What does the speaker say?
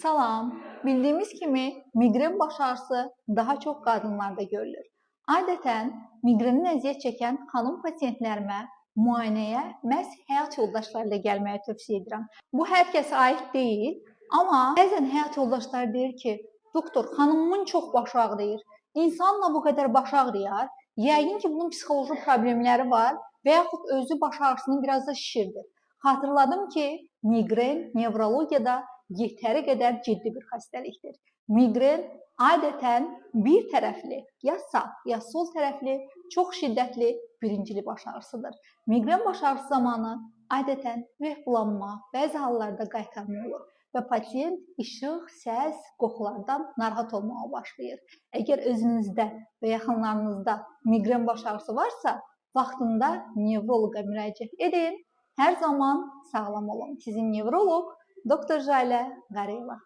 Salam. Bildiyimiz kimi miqren baş ağrısı daha çox qadınlarda görülür. Adətən miqrendən əziyyət çəkən xanım pasientlərimə müayinəyə məhz həyat yoldaşları ilə gəlməyi tövsiyə edirəm. Bu hər kəsə aid deyil, amma bəzən həyat yoldaşları deyir ki, doktor, xanımımın çox başı ağrıyır. İnsanla bu qədər başı ağrıyar, yəqin ki, bunun psixoloji problemləri var və yaxud özü baş ağrısını biraz da şişirdir. Xatırladım ki, miqren nevrologiyada yetəri qədər ciddi bir xəstəlikdir. Miqren adətən bir tərəfli, ya sağ, ya sol tərəfli çox şiddətli birincili baş ağrısıdır. Miqren baş ağrısı zamanı adətən ürək bulanma, bəzi hallarda qaytarma olur və pasient işıq, səs, qoxulardan narahat olmağa başlayır. Əgər özünüzdə və yaxınlarınızda miqren baş ağrısı varsa, vaxtında nevroloqa müraciət edin. Hər zaman sağlam olun. Sizin nevroloq Doktor Jalə Qarayeva.